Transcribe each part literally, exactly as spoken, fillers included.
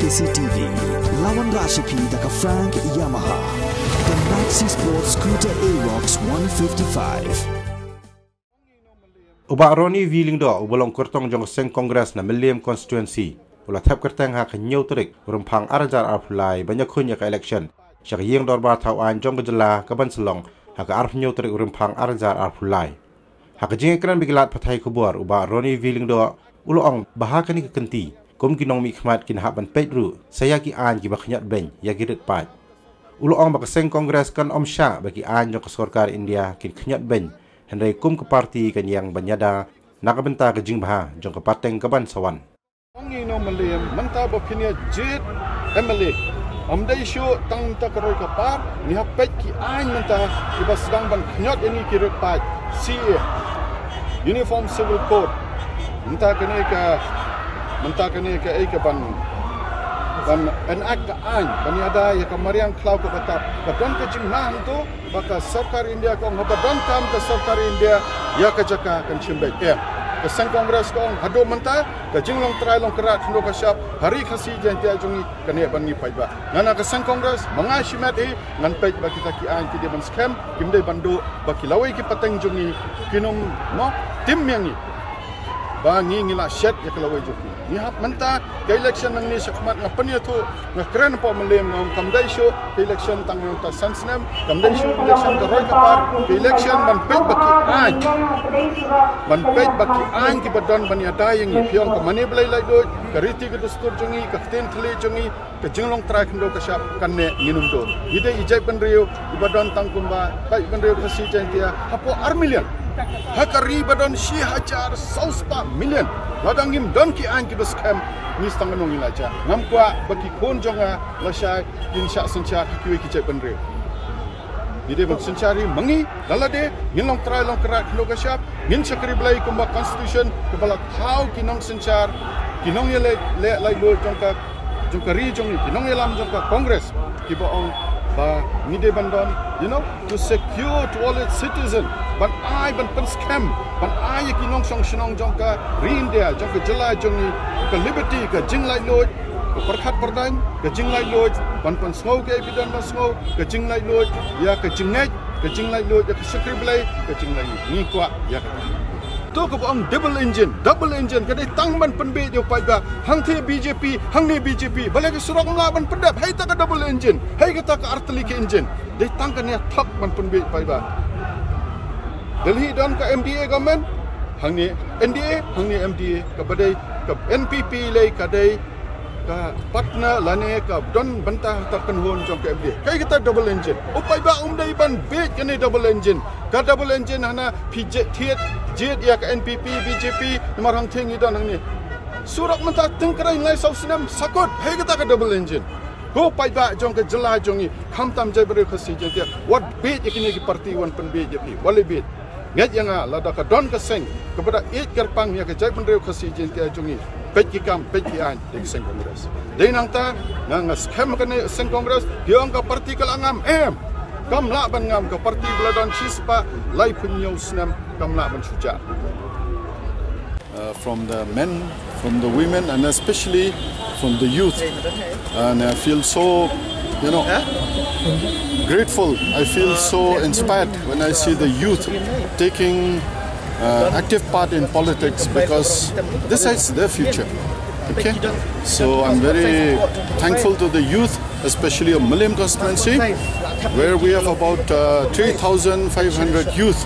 C T V, lawan Rashipi da ka Frank Yamaha. The Maxi Sport Scooter Aerox one fifty-five. U Bah Ronnie V Lyngdoh, uba long kyrtong jong ka seng Congress na Mylliem Constituency, u la thep kyrteng ha ka hynñiew tarik u Rymphang ar hajar arphew lai ban ïakhun ïa ka election sha ka ïing dorbar thaw aiñ jong ka jylla ka ban sa long ha ka arphew hynñiew tarik u Rymphang ar hajar arphew lai. Ha ka jingïakren bad ki lad pathai khubor, u Bah Ronnie V Lyngdoh u la ong ba ha kane ka kynti, kum ki nongmihkhmat kin hap ban peit ruh sa ïa ki aiñ kiba khñiot beiñ ïa ki rit paid. U la ong ba ka seng Congress kan ym shah ba ki aiñ jong ka sorkar India kin khñiot beiñ, hynrei kum ka party kan ïeng ban ïada na ka bynta ka jingbha jong ka pateng ka ban sa wan. Ong ïa u Mylliem, mynta ba phin ïa jied M L A, ym dei shuh tang mynta ka roi ka par, ngi hap peit ki aiñ mynta kiba sdang ban khñiot ïa ngi ki rit paid, C A A, Uniform Civil Code. Mynta kane ka, mynta kane ka ei ka ban, ban enact ka aiñ ban ïada ïa ka mariang khlaw kaba tap. Ka don ka jingnang to ba ka sorkar India ka ong haba donkam ka sorkar India ïa ka jaka kan shim beit. Em, ka seng Congress ka ong haduh mynta ka jinglong trai long kyrpad khyndew ka shap ha ri Khasi Jaiñtia jong ngi kan ïa ban ngi paidbah. Nga na ka seng Congress ma nga shimet hi ngan peit ba kita ki aiñ ki dei ban skhem, kim dei ban duh ba ki lawei ki pateng jong ngi kin ym, mo, tim ïa ngi ba ngi ngi la shet ïa ka lawei jong ki. Ngi hap mynta ka election nangne shakhmat nga pynïathuh, nga kren hapoh Mylliem, nga ong kam dei shuh ka election tang nangta san snem, kam dei shuh election ka roi ka par, ka election ban peit ba ki aiñ, ban peit ba ki aiñ kiba don ban ïada ïa ngi. Phi ong ka mane Blei laitluid, ka riti ka dustur jong ngi, ka ktien khlieh jong ngi, ka jinglong trai khyndew ka shap kan neh, ngin ym duh. Ngi dei i jaitbynriew iba don tang kumba jaitbynriew Khasi Jaiñtia hapoh ar million ha ka ri ba don shi hajar saw spah million. Lada ngim don ki aiñ kiba skhem, ngi sdang nong ila ja. Ngam kwah ba ki khun jong nga lashai kin shah synshar ha kiwei ki jaitbynriew. Ngi dei ban synshar hi ma ngi da lade, ngin long trai long kyrpad khyndew ka shap, ngin shakri Blei kumba constitution kaba la thaw ki nongsynshar, ki nongïaleh, leh laitluid jong ka, jong ka ri jong ngi, ki nongïalam jong ka Congress kiba ong ba ngi dei ban don, you know, to secure to all its citizen, ban ai, ban pynskhem, ban ai ïa ki nongshong shnong jong ka ri India, jong ka jylla jong ngi, ka liberty, ka jinglaitluid, ka pyrkhat pyrdaiñ, ka jinglaitluid ban pynsngew kaei ba don ban sngew, ka jinglaitluid ïa ka jingngeit, ka jinglaitluid ïa ka shakri Blei, ka jinglaitluid. Ngi kwah ïa ka. To kaba ong double engine, double engine ka dei tang ban pynbiej ïa u paidbah. Hangtei B J P, hangne B J P. Balei ka surok ym lah ban pyndep? Hei ta ka double engine, hei kata ka artylli ka engine. Dei tang kane thok ban pynbiej paidbah. Delhi don ka M D A government, hangne N D A, hangne M D A, kaba dei ka N P P lei ka dei ka partner lane ka don bynta ha ka kynhun jong ka M D A. Kaei kata double engine? U paidbah um dei ban biej kane double engine. Ka double engine hana phi jied, jied ïa ka N P P, B J P, namar hangtei ngi don hangne. Surok mynta tyngkrein lai saw snem, sa kut, hei kata ka double engine. Ko paidbah jong ka jylla jong ngi, khamtam jaitbynriew Khasi Jaiñtia, wat biej ïa kine ki party, wan pynbiej ïa phi, wat leh biej. Ngeit ïa nga, lada ka don ka seng kaba da ïeit kyrpang ïa ka jaitbynriew Khasi Jaiñtia jong ngi, peit ki kam, peit ki aiñ, dei ka seng Congress. Dei nangta nga, nga skhem kane seng Congress. Ki ong ka party ka la ngam, em, kam lah ban ngam. Ka party ba la don shispah laiphew hynñiew snem kam lah ban shu jah. Uh, from the men, from the women, and especially from the youth. And I feel so, you know, grateful. I feel so inspired when I see the youth taking uh, active part in politics, because this is their future. Okay? So I'm very thankful to the youth, especially of Mylliem constituency, where we have about uh, three thousand five hundred youth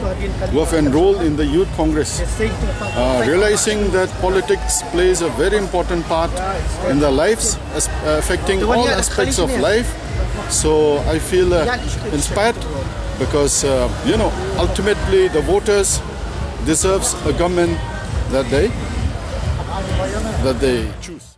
who have enrolled in the Youth Congress, uh, realizing that politics plays a very important part in their lives, as- uh, affecting all aspects of life. So I feel uh, inspired because, uh, you know, ultimately the voters deserves a government that they, that they choose.